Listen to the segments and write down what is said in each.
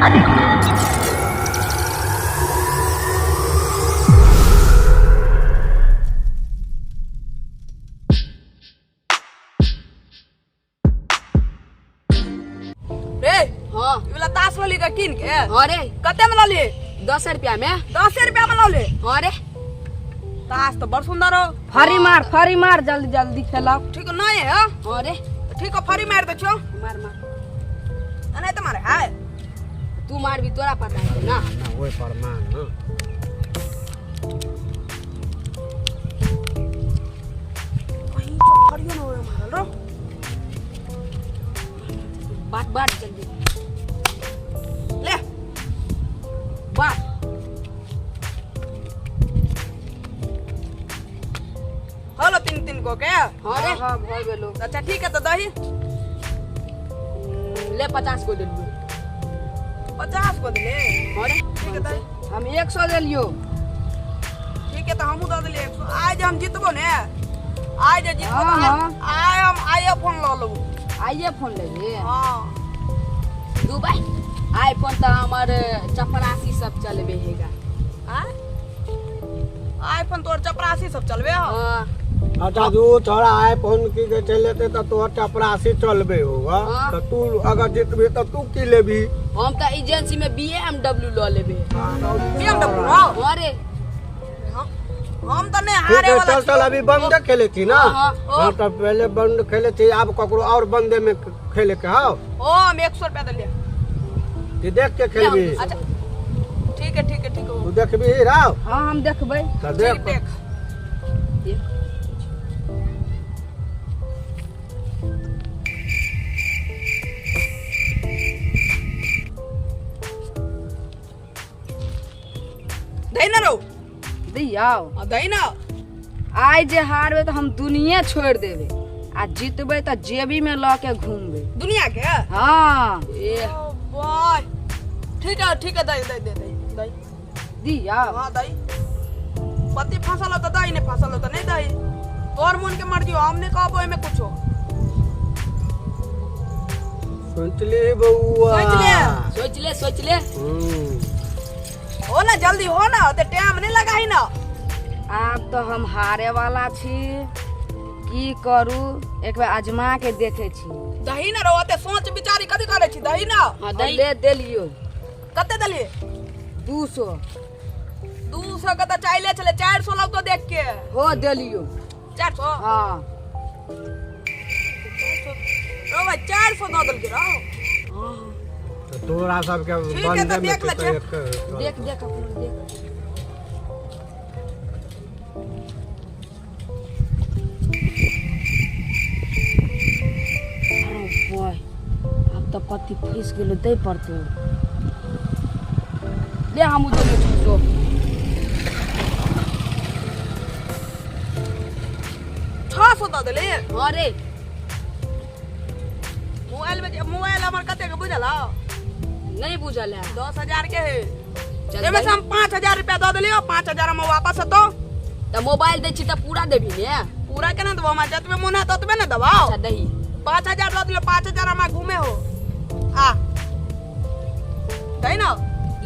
रे। हाँ। ई वाला ताश लली का कीन के? हाँ रे। कते में लली? 10 रुपया में। 10 रुपया में लली? हाँ रे। ताश तो बड़ सुंदर हो। फरी मार, फरी मार, जल्दी जल्दी खेला। ठीक नहीं है? हाँ रे। तो ठीक है, फरी मार दे छो। मार मार। नहीं तो मारे है। तू मार भी, तोरा पता है ना। ना, ओहि पर मार ना। कहीं जो फरियो न होए मारल रो। बाट बाट जल्दी। ले। बाट। हलो, तीन तीन को के। हाँ रे। हाँ, भऽ गेलो। अच्छा ठीक है, तो दही। ले, 50 को देलियो। 50 को दिले? हाँ रे। ठीक है, दही। हम 100 देलियो। ठीक है, तो हमहूँ दऽ देलियै 100। आइ जे हम जीतबो ने, आइ जे जीतबो हाँ, तऽ हाँ। आइ हम आइए फोन लऽ लेबो। आइए फोन लेबे? हाँ। दुबई आईफोन तऽ हमर चपरासी सब चलबे हेगा। आय आईफोन तोर चपरासी सब चलबे हो? हाँ। अच्छा, जो छोरा आईफोन की के चल लेते तऽ तोहर चपरासी चलबे होगा। हाँ। तऽ तू अगर जीतबी तऽ तू की लेबी? हम तऽ एजेंसी में BMW लऽ लेबे। BMW नो? हाँ रे। हम तऽ नहीं ठीक हारे है। वाला चल चल। छियौ। अभी बंद खेले छी ना? हाँ, हाँ, तऽ पहले बंद खेले छी, आब ककरो और बंदे में खेले के हौ। ओ हम 100 रुपया देलियै। कि देख के खेलबी? अच्छा ठीक है, ठीक है, ठीक है। तू देखबी राव? हाँ, हम देखबै। तऽ ठीक। देख। देख। दही ना रो। दियौ? हाँ, दही ना। आइ जे हारबै तऽ हम दुनिये छोड़ि देबै आ जीतबै तऽ जेबी में लऽ के घूमबै। दुनिया के? हाँ। ए। ओ बॉय, ठीक है, ठीक है, दही दही दे, दही दही। दियौ? हाँ, दही। पति फसल हो तो दही, नहीं फसल हो तो नहीं दही। तोर मन के मर्जी हो, हम नहीं कहबो एमे कुछो। सोच ले बउआ। सोच ले। सोच ले, सोच ले। हो ना, जल्दी हो ना, ते टाइम नहीं लगाही ना। आब तऽ हम हारे वाला छी, की करू, एक बेर आजमा के देखै छी। दही ना रहो, ते सोच विचारी कथी करे छी? दही ना। हाँ, दही। ले, देलियौ। कते देलिए? 200। 200 के तो चाइले छले, 400 लगतो देख के। हो, देलियौ। 400? हाँ। रो भाई, 400 दऽ देलकै रहो। तऽ तोरा सबके ठीक है, बंदे तऽ में देख लै तऽ छियै। एक देख देख, अपनो देख। अरे बॉय, आब तऽ पति फँसि गेलो, दै पड़तौ। ले, हम देलियो 600। 600 दऽ देली? हाँ रे। मोबाइल में मोबाइल हमर कते के बुझल हौ? नहीं बुझल है। 10,000 के है। चल। एमे से हम 5,000 रुपया दऽ देलियौ, 5,000 हम वापस हेतौ। तऽ मोबाइल दै छी तऽ पूरा देबी ने? पूरा केना देबो? हमरा जतबे मोन है ततबे ने देबौ। अच्छा, दही। 5,000 दऽ देलियौ, 5,000 हमरा घूमे हो आ दही ना।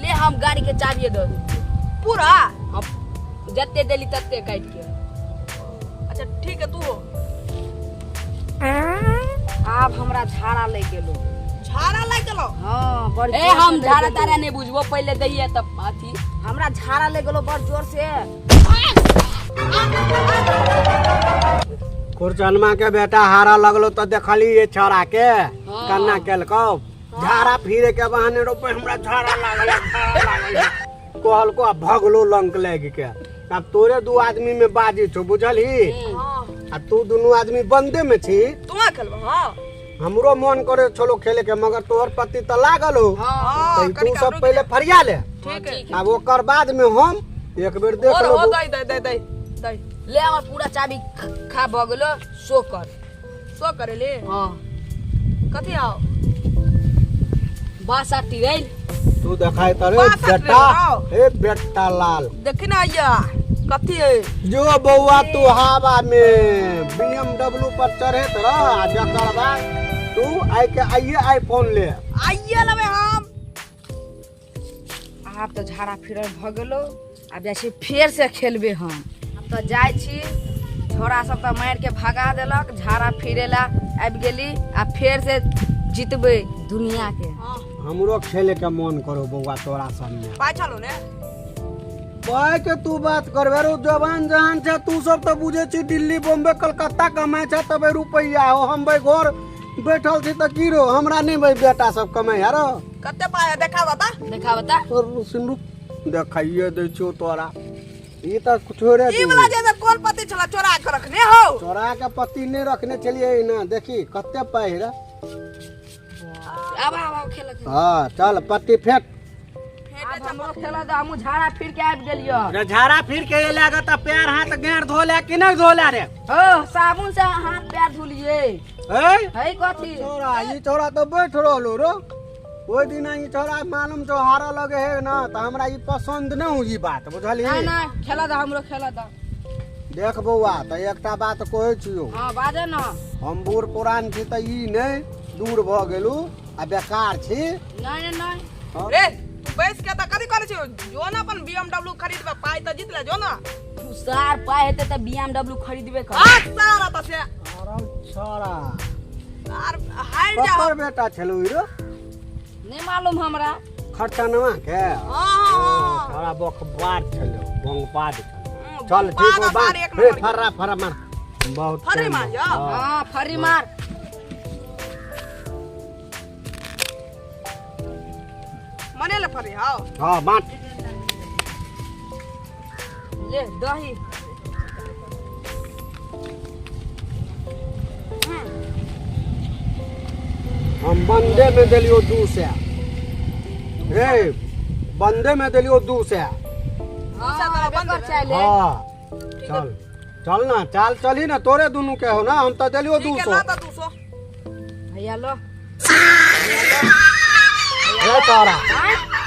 ले, हम गाड़ी के चाबिए दऽ दी। पूरा? हम जते देली तते काटि के। अच्छा ठीक है, तू हो। आब हमरा झाड़ा लागि गेलो। झाड़ा लागि गेलौ? हाँ, बड़ ए जोर से हम लागि झाड़ा गेलो। तारा नहीं बुझबो, पहले दहिए तब अथी। हमरा झाड़ा लागि गेलो बड़ जोर से। खुरचनमा के बेटा हारा लगलो तऽ देखली ये छौड़ा के कन्ना केलकौ, झाड़ा फिरे के बहाने रोपे, हमरा झाड़ा लागल है, झाड़ा लागल है। कहलको आ भगलो लंक लागि के। आब तोरे दू आदमी में बाजी छौ, बुझलही? हाँ। आ तू दुनू आदमी बंदे में छी। तू खेलबो? हाँ। हमरो मन करे छलो खेले के, मगर तोहर पति तऽ लागल हो। हाँ। तऽ तू कनिका सब रुकि पहिले जा। फरिया ले। ठीक है। आब ओकर बाद में हम एक बेर देख और हो। लेबो। दही दही दही दही दही। ले, हमर पूरा चाबी खा भऽ गेलो, सो कर। सो करे ले? हाँ। कथी आओ? बासा टिरैल। तू देखाय तरे। बात बेटा। रहो। ए बेटा लाल। देखी ना आइया कथी है। जो बउआ, तू हवा में BMW पर चढ़ेत रह आ जकर बाद तू आइ के आइए आईफोन ले। आइए लेबै हम। आब तऽ झाड़ा फिरल भऽ गेलो। आब जाइ छी फेर से खेलबे हम। आब तऽ जाइ छी, छोड़ा सब तऽ मारि के भगा देलक। झाड़ा फिरे ला आबि गेली आ फेर से जितबै दुनिया के। हाँ। हमरो खेले के मन करो बौआ तोरा सब में। पाइ छलो ने? पाइ के तू बात करबे रो, जवान जहान छै तू सब तऽ बुझे छी दिल्ली बॉम्बे कलकत्ता कमाइ छै तबे रुपैया हो। हम भाई घर बैठल छी तऽ की रो, हमरा नहीं भाई बेटा सब कमाइ है रो। कते पाइ है देखा बता। देखा बता। सुन, रुक, देखाइए दै छियौ तोरा। ई तऽ छोड़े ई दही। वाला जे कोन पति छला चोरा के रखने हो? चोरा के पति नहीं रखने छलियै ना। देखी कते पाइ रे। आब आब आब खेल खेल। हाँ चल, पत्ती फेंक। फेंटे। आब हमरो खेल दे, हमहूँ झाड़ा फिर के आबि गेलियो। रे झाड़ा फिर के एला ग तऽ पैर हाथ गाँड़ धो ले कि नहीं धो ले रे? ओ साबुन से हाथ पैर धुलिए। ए है कथी? छोरा, ई छोरा तऽ बैठ रहलो रो। ओहि दिन ई छोरा मालूम छौ हारऽ लगे है ना, तऽ हमरा ई पसंद नहीं हो ई बात, बुझलही? ना ना, खेल दे, हमरो खेल दे। देख बौआ, तऽ एकटा बात कहै छियौ। हाँ, बाजे ना। हम बूढ़ पुरान छी तऽ ई नहि दूर भऽ गेलू आ बेकार छी। नहीं नहीं नहीं। हाँ? रे तू बैस के तऽ कथी करै छी? जो ना अपन BMW खरीदबे, पाइ तऽ जीत ले, जो ना। सार पाइ हेतै तऽ BMW खरीदबे कर। आ सारा तऽ से। अरे छोरा, आर हारि जा। ककर बेटा छलौ ई रो? नहीं मालूम हमरा। खर्चनवा के। हाँ हाँ हाँ। छोरा बकवाद छलौ, बंगपाद छलौ। चल बंगपाद ठीक हो। आ बात सार एक रे। नंबर के। फर्रा फर्रा मार बहुत फर्री टाइम मार हो। जा। हाँ। हाँ, फरी मार। मने ले फरी हाओ। हाँ, बाँट। ले दही। हम बंदे में देलियो 200 रे, बंदे में देलियो 200। हाँ, बंद बेकर चाहे। हाँ चल चल ना, चल चली ना, तोरे दुनू के हो ना, हम तो देलियो दू ठीक है। सौ ला तऽ 200। भैया लो। रे तोरा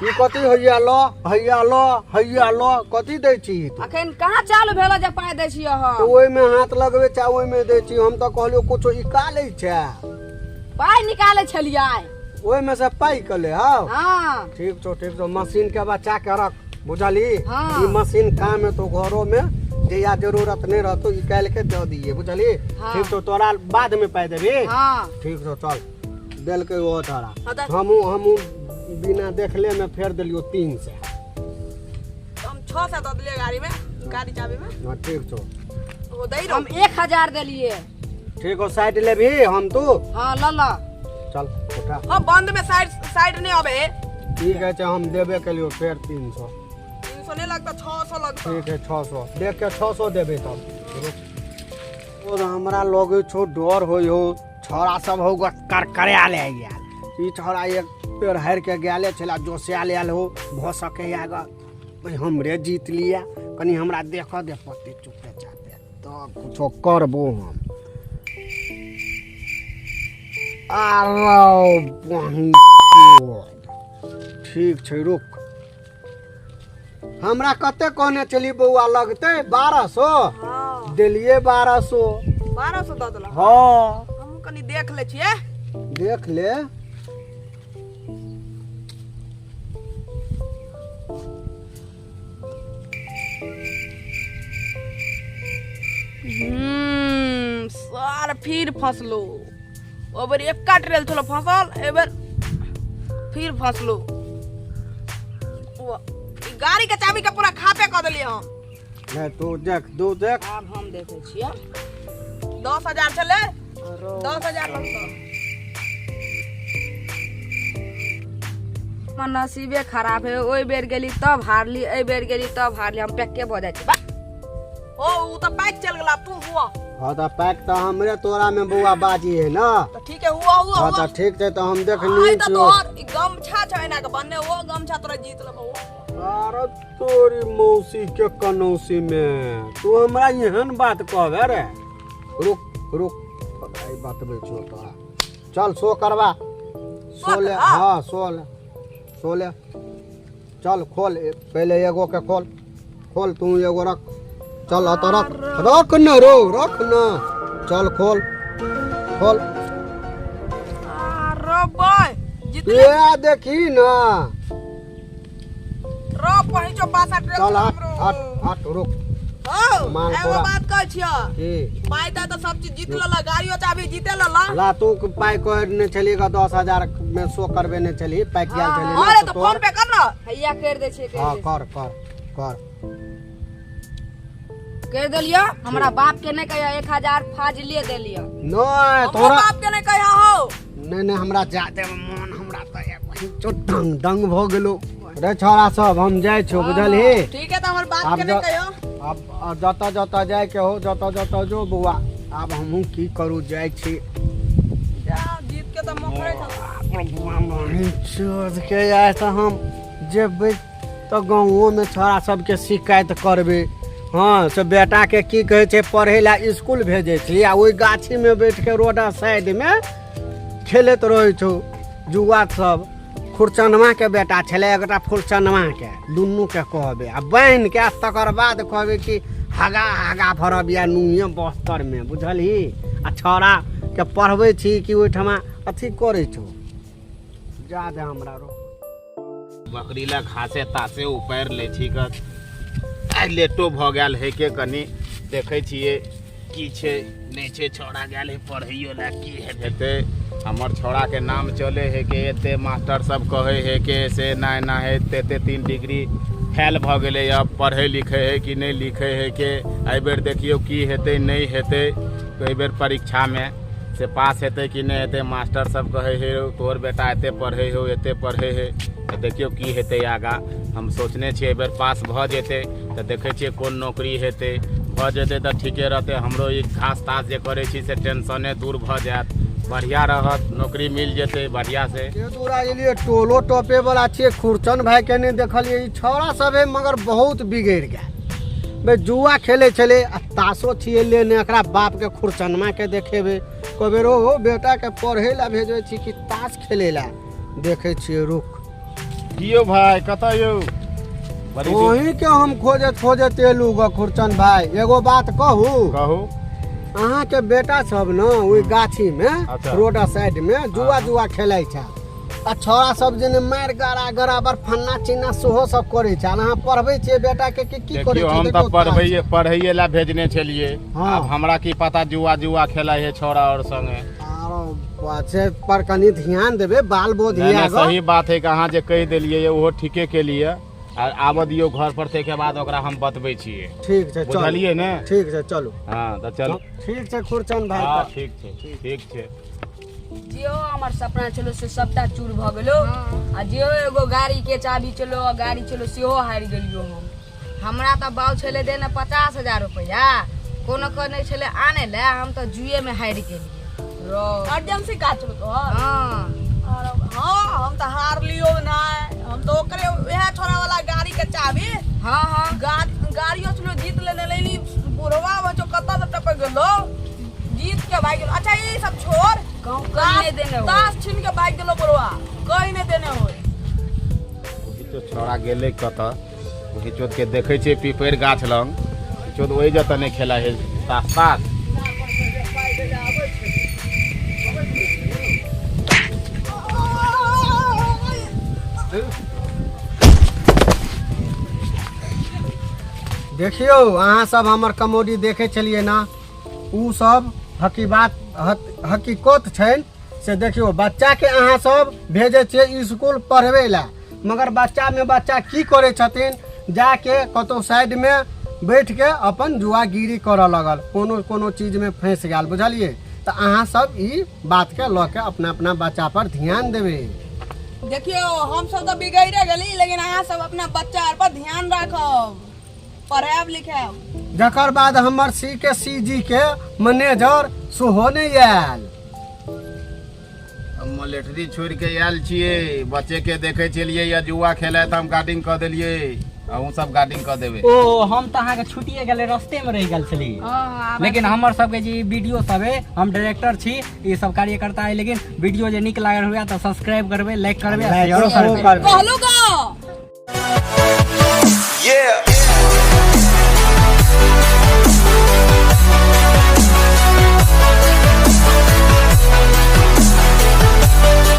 ई कथी हैया लो, हैया लो, हैया लो, कथी दै छी तू? अखन कहाँ चालू भेलो जे पाइ दै छियै तऽ हम? ओहिमे हाथ लगबै छै, ओहिमे दै छी। हम तऽ कहलियो कुछो निकालै छै। पाइ निकालै छलियै। ओहिमे से पाइ के ले हौ? हाँ। ठीक छौ, ठीक छौ। मशीन के बचा के रख, बुझली? हाँ। ई मशीन काम है तो घरो में जहिया जरूरत नहीं रहतो निकाल के दे दिए, बुझली? हाँ। ठीक छौ, तोरा बाद में पाइ देबी। हाँ। ठीक छौ, चल। देलकै ओ तोरा। हाँ, दे। हमहूँ हमहूँ बिना देखले में फेर देलियो 300। हम 600 दऽ देलियै गाड़ी में, गाड़ी चाबी में। हाँ, ठीक छौ। ओ दै हम रहो। 1000 देलियै। ठीक हो, साइड लेबही हम तू? हाँ, ल ल। चल उठा। हम बंद में साइड साइड नहीं अबे। ठीक है, हम देबे के लिए फेर 300। 300 नहीं लगता, 600 लगता। ठीक है, 600 देख के 600 देबे तब। और हमरा लगे छौ डर होइ हो, छोरा सब हो करकरा ले गेल। ई छोरा एक पेड़ हारि के गेले छला, जोसिया आयल हो, भऽ सकैया ग भाई हमरे जीत लिया। कनि हमरा देखऽ दे पत्ती चुपे चापे, तब कुछो करबो हम। आरो बहिन, ठीक छै, रुक। हमरा कते कहने चली बौआ लगतै 1200? हाँ। देलिए 1200। 1200 दऽ देलक? हाँ। हमहूँ कनि देख लै छियै। देख ले। सार फिर फंसलो। ओ बेर एक्का ट्रेल छलो फंसल, ए बेर फिर फंसलो। ओ ई गाड़ी के चाबी के पूरा खापे कऽ देलियै हम। ले तू देख, तू देख। आब हम देखै छियै। 10,000 छलै, 10,000 लगतौ। हमर नसीबे खराब है। ओहि बेर गेली तब हारली, एहि बेर गेली तब हारली। हम पैके भऽ जाइ छी बा। ओ उ तऽ पाकि चलि गेला, तू हुआ। हाँ तऽ पैक तऽ हमरे तोरा में बौआ बाजी है ना। तऽ ठीक है, हुआ हुआ। हाँ। हुआ। तऽ ठीक छै, तऽ हम देख आइ ली तऽ छियौ। तोहर ई गमछा छै एना के बन्ने, ओ गमछा तोरा जीत लेबौ। अरे तोरी मौसी के कनौसी में तू हमरा एहन बात कहबे रे? रुक रुक, आई बतबै छियौ तोरा। चल सो करबा, सो ले। हाँ, सो ले, सो ले। चल खोल, पहले एगो के खोल, खोल तू एगो रख। चल अत रख, रख न रो, रख न। चल खोल, खोल। अरे बॉय, जीत ले। ये देखी ना। पहिचो पासा ट्रेल चल हट हट हट रुक। हो माल एगो तोरा। बात कहै छियो, की? पाइ तऽ सब चीज जीत लेला, गाड़ियो चाबी जीते लेला। ला तू पाइ कहने छली 10,000 में शो करबे ने छली, पाकि गेल छली ना। अरे तो तऽ तोहर फोन पे कर ना। हैया करि दै छियै, करि हाँ दै कर कर कर। छियै। करि देलियो, हमरा बाप के नहि कहियो, 1000 फाजले देलियो। नहीं हमरो तोरा बाप के नहि कहिया हो। नहीं नहीं, हमरा जादे मन हमरा तऽ डंग डंग भऽ गेलो रे छोरा सब, हम जाइ छौ बुझलही। ठीक है, तऽ हमर बाप आब के नहि कहियो। आब जतऽ जतऽ जाइके हो जतऽ जतऽ जो बौआ, आब हमहूँ की करू, जाइ छी। जा, जीत के तऽ मोखरे छौ। के आइ तऽ हम जेबै तऽ गाँवोमे छोरा सबके शिकायत करबै। हँ से बेटाके की कहै छै, पढ़ै लए इसकुल भेजै छी आ ओहि गाछीमे बैठके रोड साइडमे खेलैत रहै छौ जुआ सब। खुरचनमाके बेटा छलै एकटा, फुलचनमाके, दुनूके कहबै आ बान्हिके आ तकर बाद कहबै कि हगा हगा भरब या नुहे बस्तरमे, बुझलही। आ छौड़ाके पढ़बै छी कि ओहिठमा अथी करै छौ। जा दे हमरा रो। बकरी लए घासे तासे उपारि लै छी ग, आइ लेटो भऽ गेल है के, कनि देखै छियै की छै नहि छै। छौड़ा गेल है पढ़ैयो लए, की हेतै? हमर छौड़ाके नाम चले है के, एते मास्टर सब कहै है के से एना एना है, एते एते 3 डिग्री फेल भऽ गेलै, अब पढ़ै लिखै है कि नहि लिखै है के। एहिबेर देखियौ की हेतै नहि हेतै, तऽ एहिबेर परीक्षामे से पास हेतै कि नहि हेतै। मास्टर सब कहै है तोहर बेटा एते पढ़ै हो, एते पढ़ै है, तऽ देखियौ की हेतै आगाँ। हम सोचने छियै एहिबेर पास भऽ जेतै तऽ देखै छियै कोन नौकरी हेतै, भऽ जेतै तऽ ठीके रहतै। हमरो ई घास तास जे करै छी से टेंशने दूर भऽ जायत, बढ़िआँ रहत, नौकरी मिल जेतै बढ़िआँ से। के दूरा एलियै, टोलो टपे वाला छियै, खुरचन भाई के नहि देखलियै। ई छौड़ा सब है मगर बहुत बिगड़ि गेल बे, जुआ खेलै छलै आ तासो छियै लेने। एकरा बाप के खुरचनमा के देखेबै, कहबै रो बेटा के पढ़ै लए भेजै छी कि ताश खेलै लए? देखै छियै, रुक। की यौ भाई, कतऽ यौ? बड़ी दिन- वहीं के हम खोजैत खोजैत एलू ग खुरचन भाई। एगो बात कहू? कहू। अहाँके बेटा सब ने ओहि गाछी में अच्छा। रोड साइड में जुआ जुआ खेलै छै आ छौड़ा सब जेने मारि गड़ा गड़ा बर फन्ना चिन्ना सेहो सब करै छै। अहाँ पढ़बै छियै बेटा के कि की करै देखियौ छियै? हम देखियौ तऽ पढ़बैये पढ़ैये लए भेजने छलियै। हाँ। आब हमरा की पता जुआ जुआ खेलै है छौड़ा और संगे। आरो से पर कनि ध्यान देबै, बाल बोध नहि, हिया नहि, सही बात है कि अहाँ जे कहि देलियै ओहो ठीके केलियै। आ आबऽ दियौ घर पर, ताहिके बाद ओकरा हम बतबै छियै। ठीक छै, चलू। बुझलियै ने? ठीक छै, चलू। हँ तऽ चलू। ठीक छै खुरचन भाई। हँ ठीक छै, ठीक छै। जियो हमर सपना छलो से सबटा चूर भऽ गेलो, आ जियो एगो गाड़ी के चाबी छलो आ गाड़ी छलो सेहो हारि गेलियो हम। हमरा तऽ बाउ छलै देने 50,000 रुपैआ, कोनो के नहि छलै आनै लए, हम तऽ जुए में हारि गेलियै। अर्जेंसी काज छलो तोहर? हाँ। हाँ, हम तऽ हारलियो नहि, हम तऽ ओकरे वएह छोड़ा वाला गाड़ी के चाबी। हाँ हाँ। गाड़ियो छलो जीत लेने लेली, बुढ़वा बच्चो कतऽ से टपक गेलो, जीत के भागि गेलो। अच्छा ई सब छोड़, कहूँ कहीं नहि देने हो। ताश छीन के भागि गेलो बुढ़वा, कहीं नहि देने हो। ओही तो छौड़ा गेलै कतऽ? ओही चोत के देखै छियै पीपरि गाछ लग, चोत ओहि जतऽ नहि खेला है ताश ताश। देखियौ अहाँ सब हमर कमोडी देखै छलियै ने, उ सब हकीबात हकीकत छनि से। देखियौ बच्चाके अहाँ सब भेजै छियै इसकुल पढ़बै लए, मगर बच्चामे बच्चा की करै छथिन, जाके कतहु साइडमे बैठके अपन जुआगिरी करऽ लगल, कोनो कोनो चीजमे फँसि गेल, बुझलियै? तऽ अहाँ सब ई बातके लऽ के अपना अपना बच्चा पर ध्यान देबै। देखियौ हम सब तऽ बिगड़े गेली, लेकिन अहाँ सब अपना बच्चा आर पर ध्यान राखब, पढ़ायब लिखायब। जकर बाद हमर सी के सी जी के मैनेजर सेहो नहि आयल। हम मलेटरी छोड़ि के आयल छियै, बच्चे के देखै छलियै या जुआ खेलाय तऽ हम गार्डिंग कऽ देलियै, अहूँ सब गार्डिंग कऽ देबै। ओ हम तऽ अहाँके छुटिए गेलै, रस्तेमे रहि गेल छली। लेकिन हमर सबके जे वीडियो सब है, हम डायरेक्टर छी, ई सब कार्यकर्ता है, लेकिन वीडियो जे नीक लागल हुए तऽ सब्सक्राइब करबै, लाइक करबै, शेयरो करबै। कहलू गो। Yeah.